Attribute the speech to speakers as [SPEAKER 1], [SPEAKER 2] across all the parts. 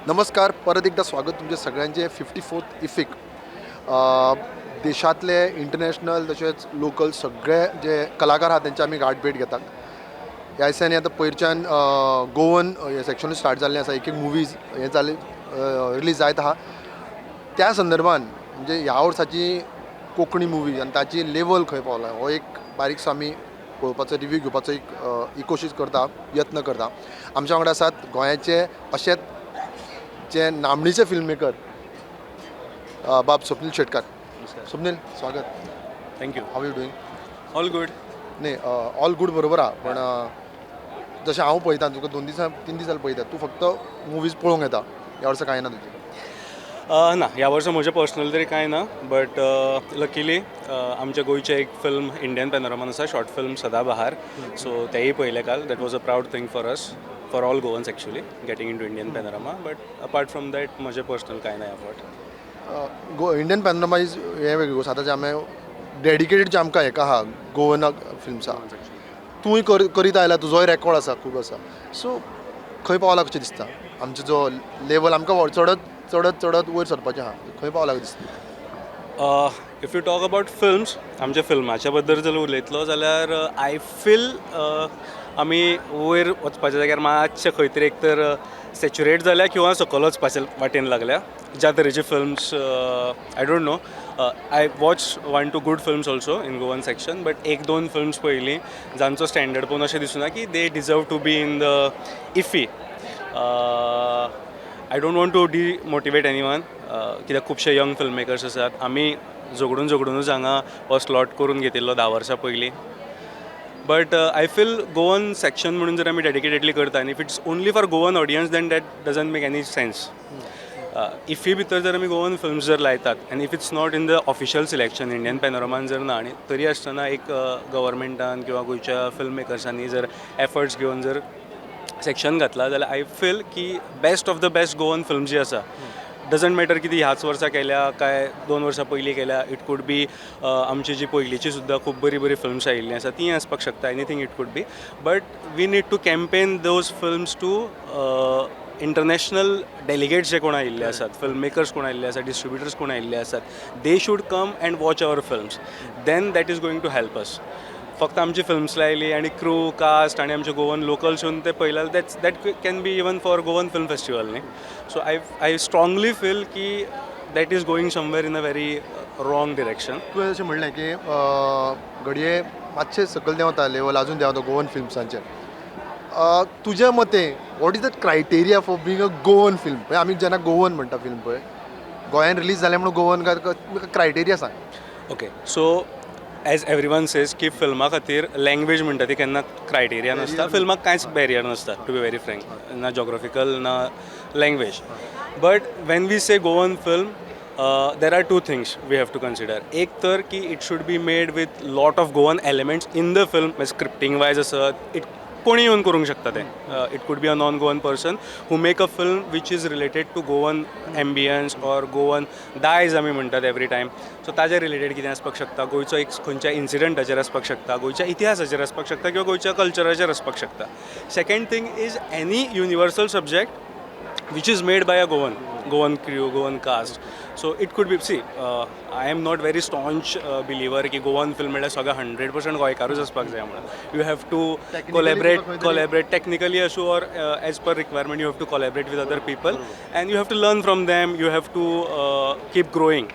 [SPEAKER 1] नमस्कार, परत एकदा स्वागत तुमचे सगळ्यांचे 54th इफीक. देशांतले, इंटरनॅशनल तशेंच लोकल सगळे जे कलाकार आहात, तेंची आमी गांठभेट घेतात. ह्या दिसांनी आतां पयरच्यान गोवन हें सेक्शन स्टार्ट जाल्लें आसा. एक एक मुवीज हें जालें, रिलीज जायत आहा. त्या संदर्भान म्हणजे ह्या वर्साची कोंकणी मुवी आनी ताची लेवल खंय पावला, हो एक बारीकसो आमी पळोवपाचो, रिव्यू घेवपाचो एक ही कोशिश करता, यत्न करता. आमच्या वांगडा आसात गोंयाचे अशेच जे नामणेचे फिल्म मेकर बाब स्वप्नील शेटकार. स्वप्नील, स्वागत.
[SPEAKER 2] Thank you.
[SPEAKER 1] How you doing?
[SPEAKER 2] All good.
[SPEAKER 1] न्ही, ऑल गूड बरोबर आहा, पण जशें हांव पळयता तुका, 2 दिसां 3 दीस जाले पळयता, तूं फक्त मुवीज पळोवंक येता. ह्या वर्सा कांय ना तुजें?
[SPEAKER 2] ना, ह्या वर्सा म्हजें पर्सनल तरी कांय ना, बट लकीली आमच्या गोंयचें एक फिल्म इंडियन पॅनोरमान आसा, शॉर्ट फिल्म सदाबहार. सो तेंय पळयलें काल. That was a proud thing for us, for all Goans actually, getting into Indian Panorama. But apart from that म्हजें पर्सनल कांय ना ह्या फावट.
[SPEAKER 1] गो इंडियन पॅनोरमा is हें वेगळी गोश्ट. आतां जे आमी डेडिकेटेड जे आमकां हेका आहा, गोवन फिल्म्स आहा, तूंय कर करीत आयला, तुजोय रेकॉर्ड आसा, खूब आसा. सो खंय पावला कशें दिसता? आमचो जो लेवल आमकां चडत चडत चडत वयर सरपाचें आहा, खंय पावला कशें दिसता?
[SPEAKER 2] If you talk about films, आमच्या फिल्माच्या बद्दल जर उलयतलो जाल्यार I feel आमी वयर वचपाच्या जाग्यार मातशें खंय तरी एक तर सेच्युरेट जाल्या किंवा सकयल वचपाच्या वाटेन लागल्या. ज्या तरेचे films, I don't know, I watch one two good films also in Goan section, but एक दोन फिल्म्स पळयलीं जांचो स्टँडर्ड पळोवन अशें दिसुना की they deserve to be in the IFFI. I don't want to demotivate anyone, कित्याक खुबशे यंग फिल्म मेकर्स आसात. आमी झगडून झगडुनूच हांगा हो स्लॉट करून घेतिल्लो 10 वर्सां पयलीं. But I feel Goan section म्हणून जर आमी डेडिकेटेडली करता आनी if it's only for Goan audience, then that doesn't make any sense. IFFI भितर जर आमी गोवन फिल्म्स जर लायतात आनी if it's not in the official selection, Indian पॅनोरमान जर ना आनी तरी आसतना एक गव्हर्मेंटान किंवा गोंयच्या फिल्म मेकर्सांनी जर एफर्ट्स घेवन जर सेक्शन घातला जाल्यार I feel की best of the best Goan film जी आसा, डजंट मॅटर की ती ह्याच वर्सा केल्या काय 2 वर्सां पयलीं केल्या, it could be आमची जी पयलींची सुद्दां खूब बरीं बरीं फिल्म्स आयिल्लीं आसा, तीं आसपाक शकता, anything it could be, but we need to campaign those films to international delegates जे कोण आयिल्ले आसात, फिल्म मेकर्स कोण आयिल्ले आसात, डिस्ट्रिब्युटर्स कोण आयिल्ले आसात, they should come and watch our films. Then that is going to help us. फक्त आमची फिल्म्स लायली आनी क्रू कास्ट आनी आमचे गोवन लोकल्स येवन ते पळयले, that's that can be even for Goan Film Festival न्ही. So I strongly feel की that is going somewhere in a very wrong direction.
[SPEAKER 1] तुवें जशें म्हणलें की घडये मातशें सकयल देंवता लेवल, अजून देंवता गोवन फिल्म्सांचेर. तुज्या मते, what is the criteria for being a Goan film? पळय, आमी जेन्ना गोवन म्हणटा फिल्म पळय, गोंयान रिलीज जालें म्हणून गोवन काय? क्रायटेरिया सांग.
[SPEAKER 2] Okay, so as everyone says की फिल्मा खातीर लँग्वेज म्हणटा ती केन्ना क्रायटेरिया नासता. फिल्माक कांयच बॅरियर नासता, टू बी व्हेरी फ्रँक, ना जॉग्राफिकल ना language. But when we say Goan film, there are two things we have to consider. एक तर की it should be made with lot of Goan elements in the film, scripting wise आसत, it कोणी येवन करूंक शकता तें. It could be a non Goan person who make a film which is related to Goan ambience or Goan दायज आमी म्हणटात every time. So ताजे रिलेटेड कितें आसपाक शकता, गोंयचो एक खंयच्या इन्सिडंटाचेर आसपाक शकता, गोंयच्या इतिहासाचेर आसपाक शकता किंवा गोंयच्या कल्चराचेर आसपाक शकता. Second thing is any universal subject which is made by a Goan crew, Goan cast. So it could be, see, I am not very staunch believer की गोवन फिल्म म्हणल्यार सगळें 100% गोंयकारूच आसपाक जाय म्हणून. You have to
[SPEAKER 1] Technically
[SPEAKER 2] collaborate.
[SPEAKER 1] तुका खंय तरी-
[SPEAKER 2] collaborate technically आसूं or as per requirement, you have to collaborate with other people and you have to learn from them, you have to keep growing.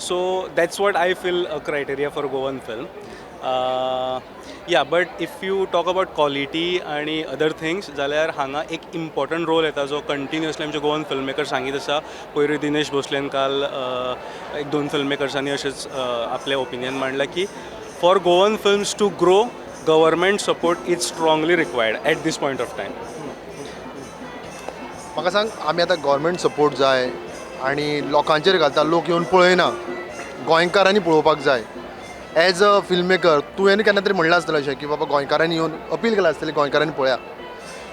[SPEAKER 2] So that's what I feel a criteria for Goan film. Yeah, but if you talk about quality आनी other things जाल्यार हांगा एक important role येता जो continuously आमचे Goan film maker सांगीत आसा. पयरूय दिनेश भोसलेन, काल एक दोन फिल्म मेकर्सांनी अशेंच आपलें ओपिनियन मांडलां की for Goan films to grow, government support is strongly required at this point of time.
[SPEAKER 1] म्हाका सांग, आमी आतां गव्हर्मेंट सपोर्ट जाय आनी लोकांचेर घालता, लोक येवन पळयना, गोंयकारांनी पळोवपाक जाय. एज अ फिल्म मेकर तुवें केन्ना तरी म्हणलां आसतलें अशें की बाबा, गोंयकारांनी येवन अपील केलां आसतलें, गोंयकारांनी पळया.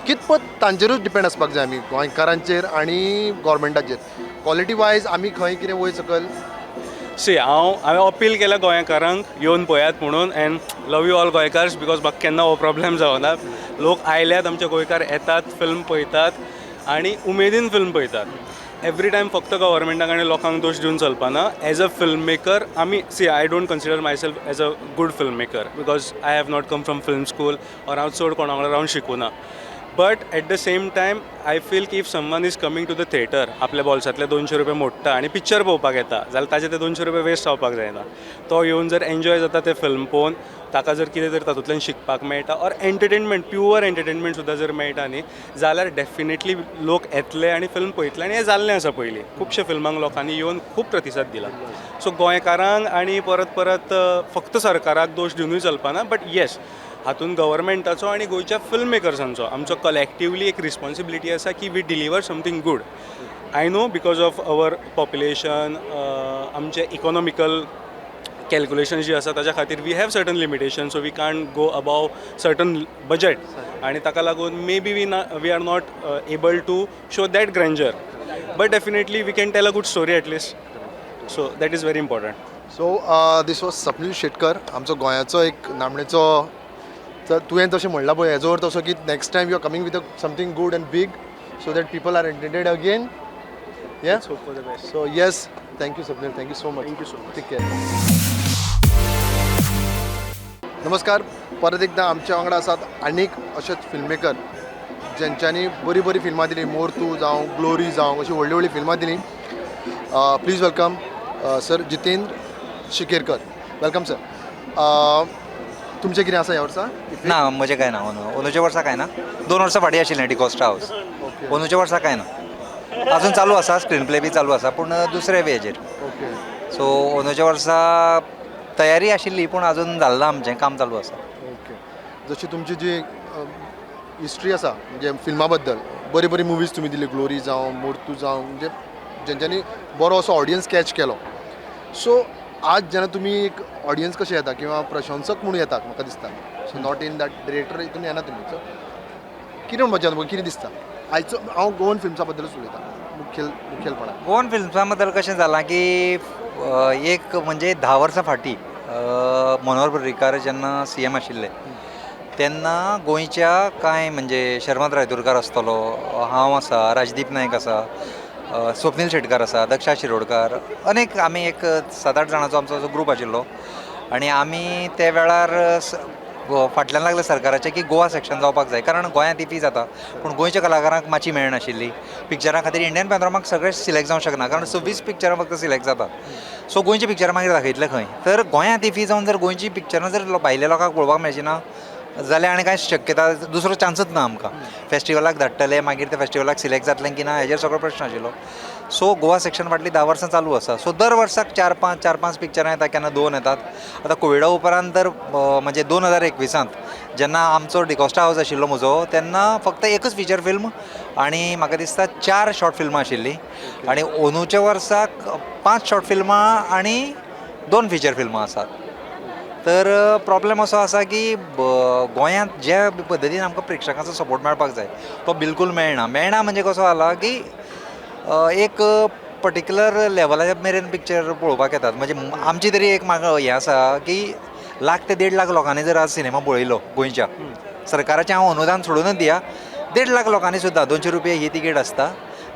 [SPEAKER 1] कितपत तांचेरूच डिपेंड आसपाक जाय आमी, गोंयकारांचेर आनी गव्हर्मेंटाचेर? क्वॉलिटी वायज आमी खंय कितें वयर सकयल?
[SPEAKER 2] सी, हांवें अपील केला गोंयकारांक येवन पळयात म्हणून, and love you all गोंयकार्स, because म्हाका केन्ना हो प्रॉब्लेम जावना. लोक आयल्यात, आमचे गोंयकार येतात, फिल्म पळयतात. आनी उमेदीन फिल्म पळयतात. एवरी टायम फक्त गव्हर्मेंटाक आनी लोकांक दोश दिवन चलपाना. एज अ फिल्म मेकर आमी, see, I don't consider myself as a good film maker because I have not come from film school or हांव चड कोणा वांगडा रावन शिकूना, but at the same time I feel की if someone is coming to the theatre, आपल्या बोल्सांतले 200 रुपया मोडटा आनी पिक्चर पळोवपाक येता जाल्यार ताजे ते 200 रुपया वेस्ट जावपाक जायना. तो येवन जर एन्जॉय जाता तें फिल्म पळोवन, ताका जर कितें तरी तातूंतल्यान शिकपाक मेळटा ऑर एंटरटेनमेंट, प्युअर एंटरटेनमेंट सुद्दां जर मेळटा न्ही, जाल्यार डेफिनेटली लोक येतले आनी फिल्म पळयतले. आनी हें जाल्लें आसा पयलीं, खुबशे फिल्मांक लोकांनी येवन खूब प्रतिसाद दिला. सो गोंयकारांक आनी परत परत फक्त सरकाराक दोश दिवनूय चलपाना, बट येस, हातूंत गव्हर्मेंटाचो आनी गोंयच्या फिल्म मेकर्सांचो, आमचो कलेक्टिवली एक रिस्पॉन्सिबिलिटी आसा की we deliver something good. I know because of our population, आमचे इकॉनॉमिकल कॅल्क्युलेशन जी आसा ताच्या खातीर we have certain limitation, so we can't go above certain budget आनी ताका लागून मे बी we ना we are not able to show that grandeur, but definitely we can tell a good story at least, so that is very important.
[SPEAKER 1] So this was Swapnil Shetkar, आमचो गोंयाचो एक नामणेचो. तर तुवें तशें म्हणलां पळय, हेजो अर्थ असो की next time you are coming with something good and big so that people are entertained again. Yeah.
[SPEAKER 2] Hope for the best.
[SPEAKER 1] So yes, thank you, Swapnil, thank you so much.
[SPEAKER 2] Thank you so much.
[SPEAKER 1] Take care. नमस्कार, परत एकदा आमच्या वांगडा आसात आनीक अशेच filmmaker ज्यांच्यांनी बरीं बरीं फिल्मां दिलीं, मोरतू जावं, ग्लोरी जावं, अशीं व्हडलीं व्हडलीं फिल्मां दिलीं. Please welcome sir Jitendra Shikerkar. Welcome sir. तुमचें कितें आसा ह्या वर्सा?
[SPEAKER 3] ना, म्हजें कांय ना. अंदू अंदूच्या वर्सा कांय ना. 2 वर्सां फाटीं आशिल्लें डिकॉस्टा हावस. अंदूच्या वर्सा कांय ना. अजून चालू आसा, स्क्रीन प्ले बी चालू आसा, पूण दुसरे बी हेजेर. सो अंदूच्या वर्सा तयारी आशिल्ली, पूण अजून जालें ना. आमचें काम चालू आसा.
[SPEAKER 1] ओके, जशी तुमची जी हिस्ट्री आसा, म्हणजे फिल्मा बद्दल बरी बरी मुवीज तुमी दिली, ग्लोरी जावं, मोर्तू जावं, म्हणजे जेंच्यांनी बरो असो ऑडियन्स कॅच केलो. सो आज जेन्ना तुमी एक ऑडियन्स कशें येता किंवा प्रशंसक म्हणून येतात म्हाका दिसता, so not in that director हितून येना तुमी, सो कितें म्हणपाचें तुमकां, कितें दिसता आयचो? हांव गोवन फिल्म्सा बद्दलूच उलयतां मुखेलपणान.
[SPEAKER 3] गोवन फिल्म्सा बद्दल कशें जालां की एक म्हणजे 10 वर्सां फाटीं मनोहर पर्रीकार जेन्ना सीएम आशिल्ले तेन्ना गोंयच्या कांय, म्हणजे शर्मद रायतुरकार आसतलो, हांव आसा, राजदीप नायक आसा, स्वप्नील शेटकार आसा, दक्षा शिरोडकार, अनेक आमी एक सात आठ जाणांचो आमचो असो ग्रूप आशिल्लो आनी आमी ते वेळार फाटल्यान लागले सरकाराच्या की गोवा सेक्शन जावपाक जाय, कारण गोंयांत इफी जाता पूण गोंयच्या कलाकारांक माची मेळनाशिल्ली पिक्चरां खातीर. इंडियन पॅनोरमाक सगळे सिलेक्ट जावंक शकना, कारण 26 पिक्चरां फक्त सिलेक्ट जातात. सो गोंयची पिक्चरां मागीर दाखयतले खंय? तर गोंयांत इफी जावन जर गोंयची पिक्चरां जर भायल्या लोकांक पळोवपाक मेळची ना जाल्यार आनी कांय शक्यता, दुसरो चान्सच ना. आमकां फेस्टिवलाक धाडटले, मागीर ते फेस्टिवलाक सिलेक्ट जातलें की ना हेजेर सगळो प्रश्न आशिल्लो. सो गोवा सेक्शन फाटलीं 10 वर्सां चालू आसा. सो दर वर्साक चार पांच, चार पांच पिक्चरां येता, केन्ना दोन येतात. आतां कोविडा उपरांत तर म्हणजे 2021त जेन्ना आमचो डिकॉस्टा हावस आशिल्लो म्हजो, तेन्ना फक्त एकच फिचर फिल्म आनी म्हाका दिसता चार शॉर्ट फिल्मां आशिल्लीं आनी अंदूच्या वर्साक पांच शॉर्ट फिल्मां आनी दोन फिचर फिल्मां आसात. तर प्रॉब्लेम असो आसा की गोंयांत जे पद्दतीन आमकां प्रेक्षकांचो सपोर्ट मेळपाक जाय तो बिलकूल मेळना. मेळना म्हणजे कसो जाला की एक पर्टिक्युलर लेवला मेरेन पिक्चर पळोवपाक येतात. म्हणजे आमची तरी एक म्हाका हें आसा की लाख ते 1.5 लाख लोकांनी जर आज सिनेमा पळयलो गोंयच्या, सरकाराचें हांव अनुदान सोडूनच दिया, 1.5 लाख लोकांनी सुद्दां, 200 रुपया ही तिकेट आसता,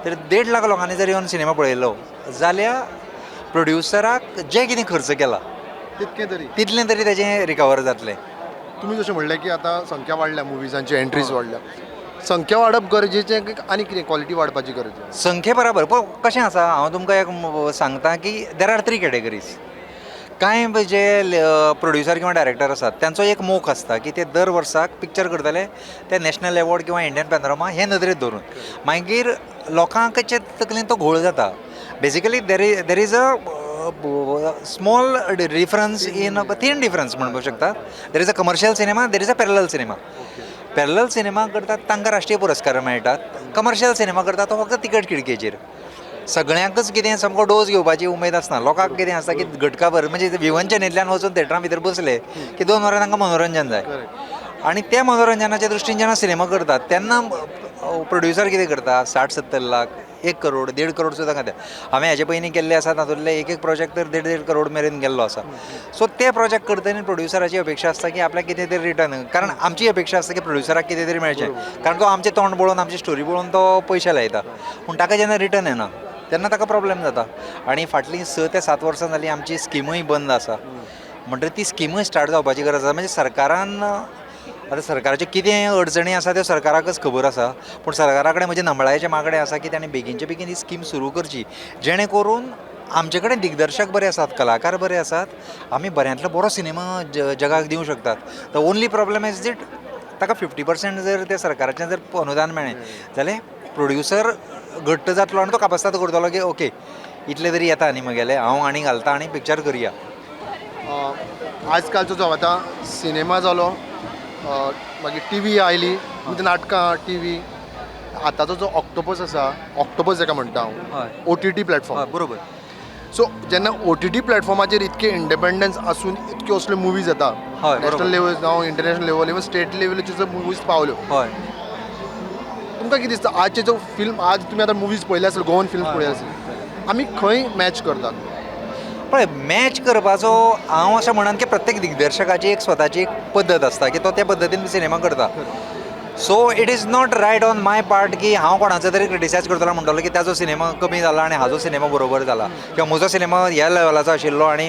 [SPEAKER 3] तर 1.5 लाख लोकांनी जर येवन सिनेमा पळयलो जाल्यार प्रोड्युसराक जे कितें खर्च केला
[SPEAKER 1] तितकें तरी
[SPEAKER 3] तितलें तरी तेजें रिकवर जातलें.
[SPEAKER 1] तुमी जशें म्हणलें की आतां संख्या वाडल्या, मुविजांची एंट्रीज वाडल्या, संख्या वाडप गरजेचें की आनी कितें क्वॉलिटी वाडपाची गरज आसा?
[SPEAKER 3] संख्ये बराबर पूण कशें आसा, हांव तुमकां एक सांगता की there are three categories. कांय जे प्रोड्युसर किंवा डायरेक्टर आसात तांचो एक मोख आसता की ते दर वर्साक पिक्चर करतले ते नॅशनल एवॉर्ड किंवा इंडियन पॅनोरमा हे नदरेंत धरून. मागीर लोकांचे तकलेन तो घोळ जाता. Basically there is a small difference in तीन डिफरन्स म्हणपाक शकता. There is a commercial cinema, there is a parallel cinema. Parallel cinema करतात तांकां राष्ट्रीय पुरस्कार मेळटात. कमर्शियल सिनेमा करतात तो फक्त तिकट खिडकेचेर. सगळ्यांकच कितें सामको डोस घेवपाची उमेद आसना. लोकांक कितें आसता की घटकाभर, म्हणजे विवंचनेंतल्यान वचून थेटरां भितर बसले की 2 वरां तांकां मनोरंजन जाय आनी त्या मनोरंजनाच्या दृश्टीन जेन्ना सिनेमा करतात तेन्ना प्रोड्युसर कितें करता, 60-70 लाख 1 करोड, 1.5 करोड सुद्दां खात्या. हांवें हेजे पयलीं केल्ले आसा, तातूंतले एक एक प्रोजेक्ट तर देड देड करोड मेरेन गेल्लो आसा. सो ते प्रोजेक्ट करतना प्रोड्युसराची अपेक्षा आसता की आपल्याक कितें तरी रिटर्न, कारण आमची अपेक्षा आसता की प्रोड्युसराक कितें तरी मेळचें, कारण तो आमचें तोंड पळोवन, आमची स्टोरी पळोवन तो पयशे लायता. पूण ताका जेन्ना रिटर्न येना तेन्ना ताका प्रॉब्लेम जाता. आनी फाटलीं 6 ते 7 वर्सां जालीं आमची स्किमूय बंद आसा, म्हणटकीर ती स्किमूय स्टार्ट जावपाची गरज आसा. म्हणजे सरकारान, आतां सरकाराच्यो कितें अडचणी आसा त्यो सरकाराकच खबर आसा, पूण सरकारा कडेन म्हजें नमळायेचें मागणें आसा की ताणें बेगीनचे बेगीन ही स्कीम सुरू करची, जेणे करून आमचे कडेन दिग्दर्शक बरे आसात, कलाकार बरे आसात, आमी बऱ्यांतलो बरो सिनेमा जगाक दिवंक शकतात. The only problem is that ताका 50% जर ते सरकाराचें जर अनुदान मेळ्ळें जाल्यार प्रोड्युसर घट्ट जातलो आनी तो कापस्ताद करतलो की ओके, इतले तरी येता न्ही म्हगेले, हांव आनी घालता आनी पिक्चर करया.
[SPEAKER 1] आजकालचो जो आतां सिनेमा जालो, मागीर टिवी आयली, म्हणजे नाटकां, टिवी, आतांचो जो ऑक्टोपस आसा, ऑक्टोपस जाका म्हणटा हांव, ओटीटी प्लॅटफॉर्म.
[SPEAKER 3] बरोबर.
[SPEAKER 1] सो जेन्ना ओटीटी प्लॅटफॉर्माचेर इतके इंडिपेंडन्स आसून इतक्यो असल्यो मुवीज येता, नॅशनल लेवल जावं इंटरनॅशनल लेवल, इवन स्टेट लेवलीच्यो जो मुवीज पावल्यो, तुमकां कितें दिसता, आजचे जो फिल्म, आज तुमी आतां मुवीज पळयले आसले, गोवन फिल्म पळयले आसले, आमी खंय मॅच करतात?
[SPEAKER 3] पळय, मॅच करपाचो हांव अशें म्हणन की प्रत्येक दिग्दर्शकाची एक स्वताची एक पद्दत आसता की तो त्या पद्दतीन सिनेमा करता. So it is not right on my part की हांव कोणाचो तरी क्रिटिसायज करतलो, म्हणटलो की ताजो सिनेमा कमी जाला आनी हाजो सिनेमा बरोबर जाला, किंवा म्हजो सिनेमा ह्या लेवलाचो आशिल्लो. आनी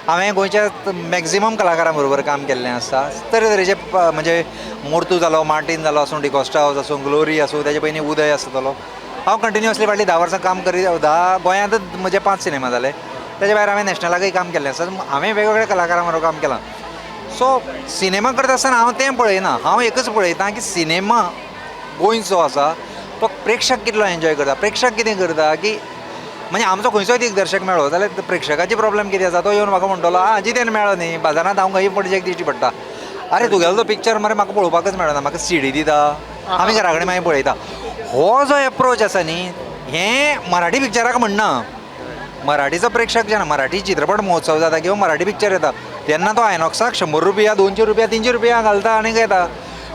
[SPEAKER 3] हांवें गोंयच्या मॅक्झिमम कलाकारां बरोबर काम केल्लें आसता, तरेतरेचे, म्हणजे मोर्तू जालो, मार्टीन जालो, आसूं, डिकॉस्टा हावज आसूं, ग्लोरी आसूं, तेजे पयलीं उदय आसतलो. हांव कंटिन्युअसली फाटलीं 10 वर्सां काम करीत. 10 गोंयांतच म्हजे पांच सिनेमा जाले, तेजे भायर हांवें नॅशनलाकय काम केल्लें आसा. हांवें वेगवेगळ्या कलाकारां बरोबर काम केलां. सो सिनेमा करता आसतना हांव तें पळयना, हांव एकच पळयता की सिनेमा गोंयचो आसा तो प्रेक्षक कितलो एन्जॉय करता. प्रेक्षक कितें करता की, म्हणजे आमचो खंयचोय दिग्दर्शक मेळ्ळो जाल्यार प्रेक्षकाची प्रॉब्लेम कितें आसा, तो येवन म्हाका म्हणटलो, आं, जितेन मेळ्ळो न्ही, बाजारांत हांव खंय पणजेक दिश्टी पडटा, अरे तुगेलो तो पिक्चर मरे म्हाका पळोवपाकच मेळना, म्हाका सिडी दिता, आमी घरा कडेन मागीर पळयता. हो जो एप्रोच आसा न्ही, हें मराठी पिक्चराक म्हणना. मराठीचो प्रेक्षक जेन्ना मराठी चित्रपट महोत्सव जाता किंवा मराठी पिक्चर येता तेन्ना तो आयनॉक्साक 100 रुपया, 200 रुपया, 300 रुपया घालता आनी येता.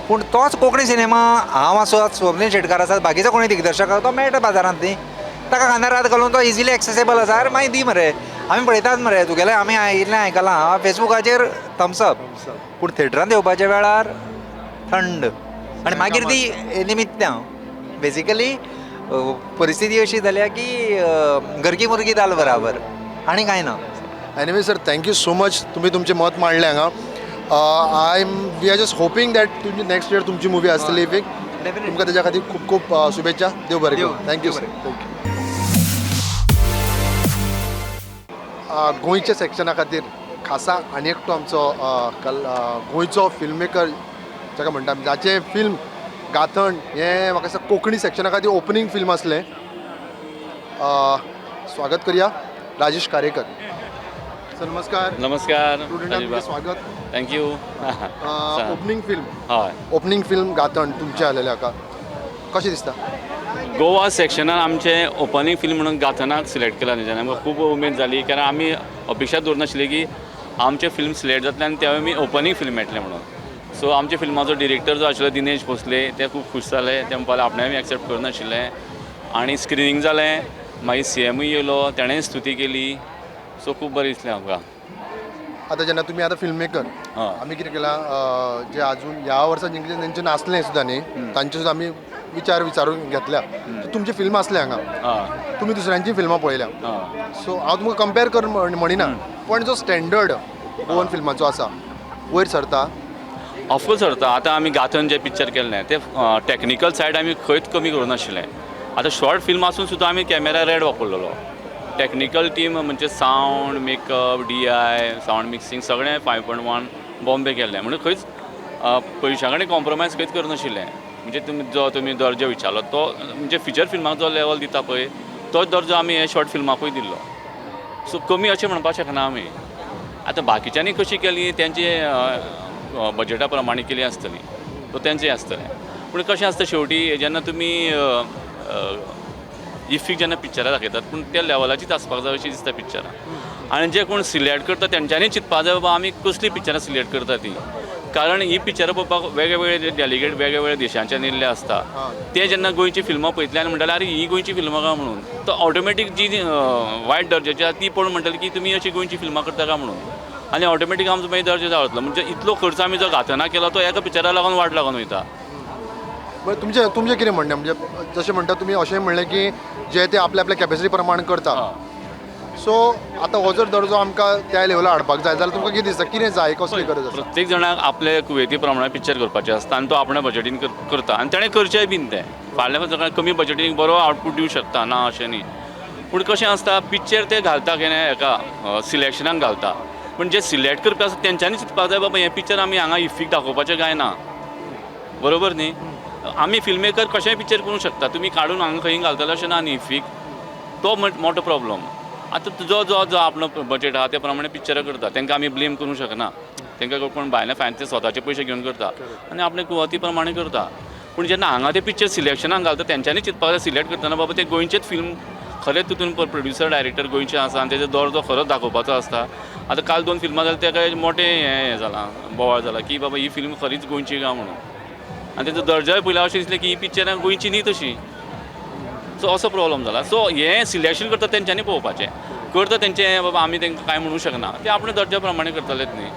[SPEAKER 3] पूण तोच कोंकणी सिनेमा, हांव आसत, स्वप्नील शेटकार आसात, बाकीचो कोणी दिग्दर्शक आसा, तो मेळटा बाजारांत न्ही, ताका खांद्यार हात घालून तो इजिली एक्सेसेबल आसा. अरे मागीर दी मरे, आमी पळयतात मरे तुगेलें, आमी इतलें आयकलां फेसबुकाचेर थम्सअप, पूण थिएटरांत येवपाच्या वेळार थंड आनी मागीर ती निमित्तां. बेसिकली परिस्थिती अशी जाल्या की घर की मुर्गी दाल बराबर आनी कांय ना.
[SPEAKER 1] Anyway sir, thank you so much, तुमी तुमचें मत मांडलें हांगा. I am we are just hoping that तुमची नेक्स्ट इयर तुमची मुवी आसतली इफेक्ट.
[SPEAKER 3] Definitely.
[SPEAKER 1] तुमकां तेज्या खातीर खूब खूब शुभेच्छा. देव बरें
[SPEAKER 3] देव
[SPEAKER 1] करूं. Thank you
[SPEAKER 3] देव
[SPEAKER 1] सर, thank you. गोंयच्या सेक्शना खातीर खासा आनी एकटो आमचो गोंयचो फिल्म मेकर जाका म्हणटा आमी, जाचें फिल्म गांथन हें म्हाका दिसता कोंकणी सेक्शना खातीर ओपनींग फिल्म आसलें. स्वागत करूया राजेश कारेकर सर. नमस्कार.
[SPEAKER 4] नमस्कार.
[SPEAKER 1] स्टुडंटांक तुमचें स्वागत.
[SPEAKER 4] Thank you.
[SPEAKER 1] Opening film, opening film गांथन तुमचें आलेलें हाका कशें दिसता?
[SPEAKER 4] गोवा सेक्शनान आमचें ओपनींग फिल्म म्हणून गांथनाक सिलेक्ट केला तेंच्यानी, आमकां खूब उमेद जाली, कारण आमी अपेक्षा दवरनाशिल्ली की आमचें फिल्म सिलेक्ट जातलें आनी तेवूय बी ओपनींग फिल्म मेळटलें म्हणून. सो आमच्या फिल्माचो डिरेक्टर जो आशिल्लो दिनेश भोसले, ते खूब खूश जाले. ते म्हणपाक लागले आपणें बी एक्सेप्ट करनाशिल्लें. आनी स्क्रिनींग जालें, मागीर सीएमूय येयलो, तेणेंय स्तुती केली. सो खूब बरें दिसलें आमकां.
[SPEAKER 1] आतां जेन्ना तुमी आतां फिल्म मेकर, आमी कितें केलां, जे अजून ह्या वर्सा जेंचे तेंचे नासलें सुद्दां न्ही, तांचे सुद्दां आमी विचार विचारून घेतल्या. तुमचे फिल्म आसले हांगा, तुमी दुसऱ्यांची फिल्मां पळयल्या. सो हांव तुमकां कंपेर कर म्हणिना, पण जो स्टँडर्ड गोवन फिल्माचो आसा वयर सरता.
[SPEAKER 4] ऑफकोर्स सरता. आतां आमी गांथन जें पिक्चर केल्लें तें टॅक्निकल सायड आमी खंयच कमी करूं नाशिल्लें. आतां शॉर्ट फिल्म आसून सुद्दां आमी कॅमेरा रेड वापरलेलो. टॅक्निकल टीम म्हणजे sound, makeup, DI, sound mixing सगळें 5.1 बॉम्बे केल्लें. म्हणून खंयच पयशां कडेन कॉम्प्रोमायज खंयच करनाशिल्लें. म्हणजे तुमी जो तुमी दर्जो विचारलो तो म्हणजे फिचर फिल्माक जो लेवल दिता पळय, तोच दर्जो आमी हे शॉर्ट फिल्माकूय दिल्लो. सो कमी अशें म्हणपाक शकना आमी. आतां बाकीच्यांनी कशी केली, तेंचे बजेटा प्रमाणे केली आसतली, सो तेंचें आसतलें. पूण कशें आसता, शेवटी जेन्ना तुमी इफेक्ट जेन्ना पिक्चरां दाखयतात, पूण त्या लेवलाचीच आसपाक जाय अशी दिसता पिक्चरां. आनी जे कोण सिलेक्ट करता तेंच्यांनी चिंतपा जाय, बाबा आमी कसलीं पिक्चरां सिलेक्ट करता ती. कारण ही पिक्चरां पळोवपाक वेगळे वेगळे डेलिगेट वेगळे वेगळे देशांच्यान येयल्ले आसता. ते जेन्ना गोंयची फिल्मां पळयतले आनी म्हणटाले अरे ही गोंयची फिल्मां काय म्हणून, तो ऑटोमॅटीक जी वायट दर्जाची आसा ती पळोवन म्हणटले की तुमी अशी गोंयची फिल्मां करता काय म्हणून, आनी ऑटोमॅटीक आमचो मागीर दर्जो जावतलो. म्हणजे इतलो खर्च आमी जो घातना केला तो एका पिक्चरा लागून वाट लागून वयता.
[SPEAKER 1] बरं, तुमचें तुमचें कितें म्हणणें? म्हणजे जशें म्हणटा तुमी अशें म्हणलें की जे ते आपल्या आपल्या कॅपेसिटी प्रमाण करता. सो आतां हो जर दर्जो आमकां त्या लेवलार हाडपाक जाय जाल्यार तुमकां कितें दिसता, कितें जाय, कसली गरज आसा?
[SPEAKER 4] प्रत्येक जाणाक आपले कुवेती प्रमाणे पिक्चर करपाचें आसता आनी तो आपल्या बजटीन करता आनी ताणें करचेंय बीन तें. फाल्यां सकाळीं कमी बजटीन बरो आवटपूट दिवं शकता, ना अशें न्ही. पूण कशें आसता, पिक्चर ते घालता कितें हेका सिलेक्शनाक घालता, पूण जे सिलेक्ट करपी आसता तेंच्यांनी चिंतपाक जाय बाबा हें पिक्चर आमी हांगा इफीक दाखोवपाचें काय ना, बरोबर न्ही? आमी फिल्म मेकर कशेंय पिक्चर करूंक शकता, तुमी काडून हांगा खंय घालतले अशें ना न्ही इफीक, तो मोठो प्रॉब्लम. आतां जो जो जो आपलो बजेट आहा ते प्रमाणे पिक्चरां करता, तांकां आमी ब्लेम करूंक शकना. तांकां कोण भायले फायन ते स्वताचे पयशे घेवन करता आनी आपले कुवती प्रमाणे करता. पूण जेन्ना हांगा ते पिक्चर सिलेक्शनाक घालता तेंच्यांनी चिंतपाक जाय सिलेक्ट करतना बाबा ते गोंयचेच फिल्म खरेंच तितून प्रोड्युसर डायरेक्टर गोंयचे आसा आनी तेजो दर्जो खरोच दाखोवपाचो आसता. आतां काल 2 फिल्मां जालीं तेका मोटें हें जालां, बोवाळ जाला की बाबा ही फिल्म खरीच गोंयची काय म्हणून, आनी तेजो दर्जोय पयल्यार अशें दिसलें की ही पिक्चरां गोंयची न्ही तशी. सो असो प्रॉब्लम जाला. सो हें सिलेक्शन करता तेंच्यांनी पळोवपाचें, करता तेंचें बाबा आमी तांकां कांय म्हणूंक शकना, ते आपल्या दर्जा प्रमाणे करतलेच न्ही.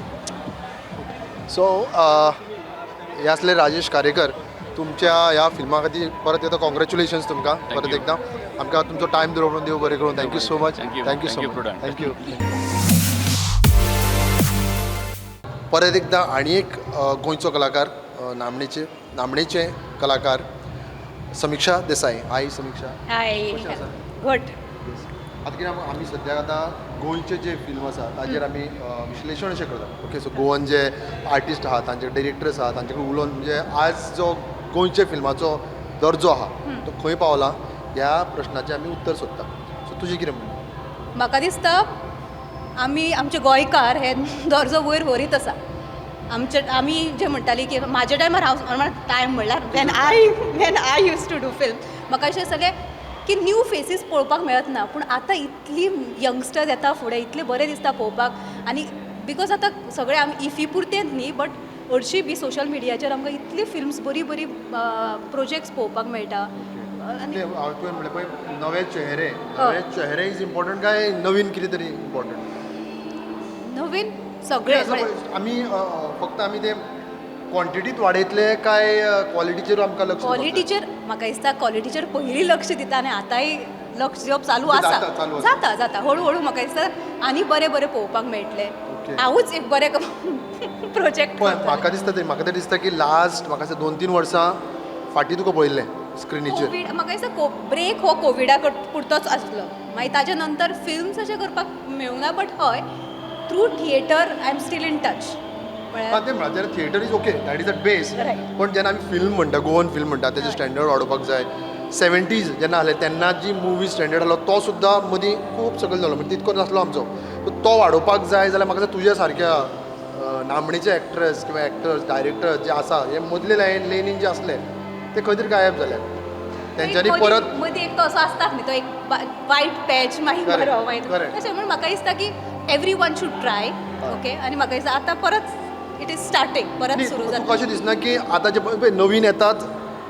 [SPEAKER 1] सो हे आसले राजेश कारेकर. तुमच्या ह्या फिल्मा खातीर परत एकदां कॉंग्रेच्युलेशन्स तुमकां परत एकदां. आमकां तुमचो टायम दिलो म्हणून देव बरें करूं. Thank you so much. Thank you so much. Thank you. परत एकदां आनी एक गोंयचो कलाकार, नामणेचे नामणेचे कलाकार समिक्षा देसाई. हाय समिक्षा.
[SPEAKER 5] हाय. घट.
[SPEAKER 1] आतां कितें आमी सद्याक आतां गोंयचे जे फिल्म आसा ताजेर आमी विश्लेशण अशें करता. ओके, सो गोवन जे आर्टिस्ट आहा, तांचे डिरेक्टर्स आहा, तांचे कडेन उलोवन म्हणजे आज जो गोंयचे फिल्माचो दर्जो आहा तो खंय पावला ह्या प्रश्नाचें आमी उत्तर सोदता. सो तुजें कितें म्हणणें?
[SPEAKER 5] म्हाका दिसता आमी आमचे गोंयकार हे दर्जो वयर व्हरीत आसा. आमचे आमी जे म्हणटाली की म्हाज्या टायमार हांव टायम म्हणल्यार when I used to do film, म्हाका अशें दिसतालें की न्यू फेसीस पळोवपाक मेळत ना, पूण आतां इतली यंगस्टर्स येता फुडें, इतलें बरें दिसता पळोवपाक. आनी because आतां सगळें आमी इफी पुरतेंच न्ही, बट हरशीं बी सोशल मिडियाचेर आमकां इतली फिल्म्स बरी बरी प्रोजेक्ट्स पळोवपाक मेळटा.
[SPEAKER 1] आनी तुवें म्हणलें पळय नवे चेहरे, नवे चेहरे is important काय नवीन कितें तरी इम्पॉर्टंट?
[SPEAKER 5] नवीन सगळें
[SPEAKER 1] आमी फक्त आमी ते क्वॉन्टिटीत वाडयतले काय क्वॉलिटीचेर आमकां लक्ष?
[SPEAKER 5] क्वॉलिटीचेर म्हाका दिसता क्वॉलिटीचेर पयलीं लक्ष दिता आनी आतांय लक्ष दिवप चालू आसा. जाता जाता हळू हळू म्हाका दिसता आनी बरें बरें पळोवपाक मेळटलें. हांवूच एक बरें प्रोजेक्ट.
[SPEAKER 1] म्हाका दिसता ते म्हाका तरी दिसता की लास्ट म्हाका दिसता 2-3 वर्सां फाटीं तुका पळयल्लें स्क्रिनीचेर.
[SPEAKER 5] कोवीड म्हाका दिसता ब्रेक हो कोविडा पुरतोच आसलो, मागीर ताजे नंतर फिल्म्स अशें करपाक मेळूंक ना, बट हय through theatre I am still in touch.
[SPEAKER 1] तें म्हळ्यार theatre is okay, that is a base. पण जेन्ना आमी फिल्म म्हणटा, गोवन फिल्म म्हणटा, तेजें स्टँडर्ड वाडोवपाक जाय. 70s जेन्ना आसले तेन्ना जी मुवी स्टँडर्ड आसलो तो सुद्दां मदीं खूब सकयल जालो, म्हणजे तितको नासलो आमचो. तो वाडोवपाक जाय जाल्यार म्हाका तुज्या सारक्या नामणेचे एक्ट्रेस किंवा एक्टर्स डायरेक्टर्स जे आसा हे मदले लायन लेनीन जे आसले ते खंय तरी गायब जाले तेंच्यांनी परत
[SPEAKER 5] मदीं एक तो असो आसतात न्ही, तो एक वायट पॅच मागीर बरो मागीर तशें. म्हणून म्हाका दिसता की everyone should try. Okay, आनी म्हाका दिसता आतां परत it is starting, परत सुरू जाता.
[SPEAKER 1] अशें दिसना की आतां जे नवीन येतात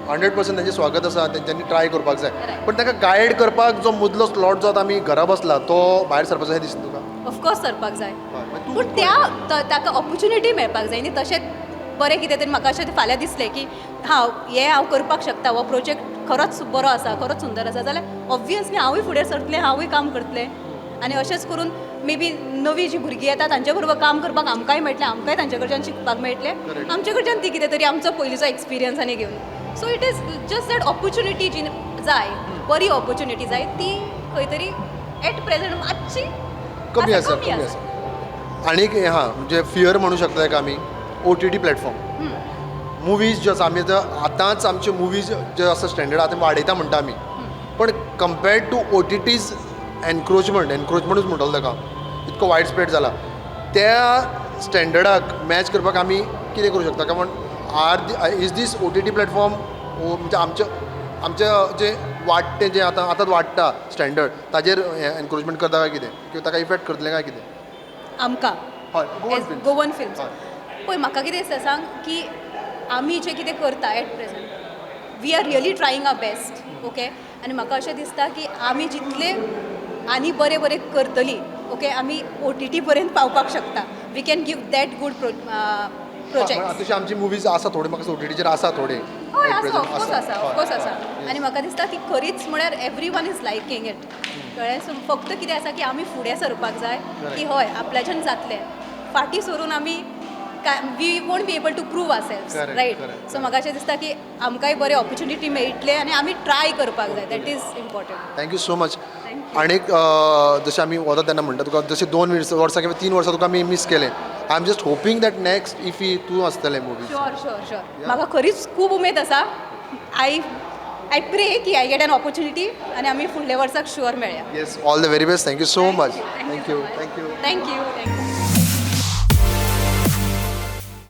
[SPEAKER 1] 100% तेंचें स्वागत आसा, तेंच्यांनी ट्राय करपाक जाय, पण तांकां गायड करपाक जो मदलो स्लॉट जो आतां आमी घरा बसला तो भायर सरपाचो अशें दिसता तुका?
[SPEAKER 5] ऑफकोर्स सरपाक जाय, पूण त्या ताका ऑपॉर्च्युनिटी मेळपाक जाय न्ही. तशेंच बरें कितें तरी म्हाका अशें फाल्यां दिसलें की हांव हें हांव करपाक शकता, हो प्रोजेक्ट खरोच बरो आसा, खरोच सुंदर आसा, जाल्यार ऑब्वियसली हांवूय फुडें सरतलें, हांवूय काम करतलें. आनी अशेंच करून मे बी नवी जी भुरगीं येता तांचे बरोबर काम करपाक आमकांय मेळटलें, आमकांय तांचे कडच्यान शिकपाक मेळटलें, आमचे कडच्यान ती कितें तरी आमचो पयलींचो एक्सपिरियन्स आनी घेवन. So it is just that opportunity जी जाय, बरी ऑपॉर्च्युनिटी जाय, ती खंय तरी एट प्रेझेंट मातशी
[SPEAKER 1] कमी आसा, कमी आसा. आनी एक हां म्हणजे फियर म्हणू शकता ताका आमी, OTT platform movies ज्यो आसा, आमी आतां आतांच आमचे मुवीज जे आसा स्टँडर्ड आतां वाडयता म्हणटा आमी, पण कंपेर्ड टू OTTs encroachment, एनक्रोचमेंटूच म्हणटलो ताका, इतको वायड स्प्रेड जाला, त्या स्टँडर्डाक मॅच करपाक आमी कितें करूं शकता? कारण are is this OTT platform म्हणजे आमचे आमचे जे वाडटे जे आतां आतां वाडटा स्टँडर्ड ताजेर एनक्रोचमेंट करता काय कितें, किंवा ताका इफेक्ट करतलें काय कितें
[SPEAKER 5] आमकां?
[SPEAKER 1] हय,
[SPEAKER 5] गोवन फिल्म्स. पळय, म्हाका कितें दिसता सांग की आमी जें कितें करता at present, we are really trying our best, okay. आनी म्हाका अशें दिसता की आमी जितले आनी बरें बरें करतली, ओके, आमी ओटीटी पर्यंत पावपाक शकता. We can give that good project.
[SPEAKER 1] तशी आमची मुवीज आसा थोडी, म्हाका ओटीटीचेर आसा थोडे.
[SPEAKER 5] हय.
[SPEAKER 1] At
[SPEAKER 5] आसा.
[SPEAKER 1] present.
[SPEAKER 5] Of course आसा, ऑफकोर्स आसा.
[SPEAKER 1] हय.
[SPEAKER 5] आनी म्हाका दिसता ती खरीच म्हळ्यार everyone is liking it, कळ्ळें? सो फक्त कितें आसा की आमी फुडें सरपाक जाय की हय, आपल्याच्यान जातलें. फाटीं सरून आमी काय we won't be able to prove ourselves, right? So म्हाका अशें दिसता की आमकांय बरें ऑपॉर्च्युनिटी मेळटलें आनी आमी ट्राय करपाक जाय. That is important.
[SPEAKER 1] Thank you so much.
[SPEAKER 5] Thank you.
[SPEAKER 1] आनीक जशें आमी वता तेन्ना म्हणटा तुका, जशें 2 वर्सां किंवा 3 वर्सां तुका आमी मीस केलें, I am just hoping that next IFFI तूं आसतलें मुवीज.
[SPEAKER 5] शुअर, म्हाका खरीच खूब उमेद आसा. I I pray की I get an opportunity आनी आमी फुडल्या वर्साक शुअर मेळया.
[SPEAKER 1] Yes, all the very best. Thank you so much. Thank you, thank you.
[SPEAKER 5] Thank you, thank you.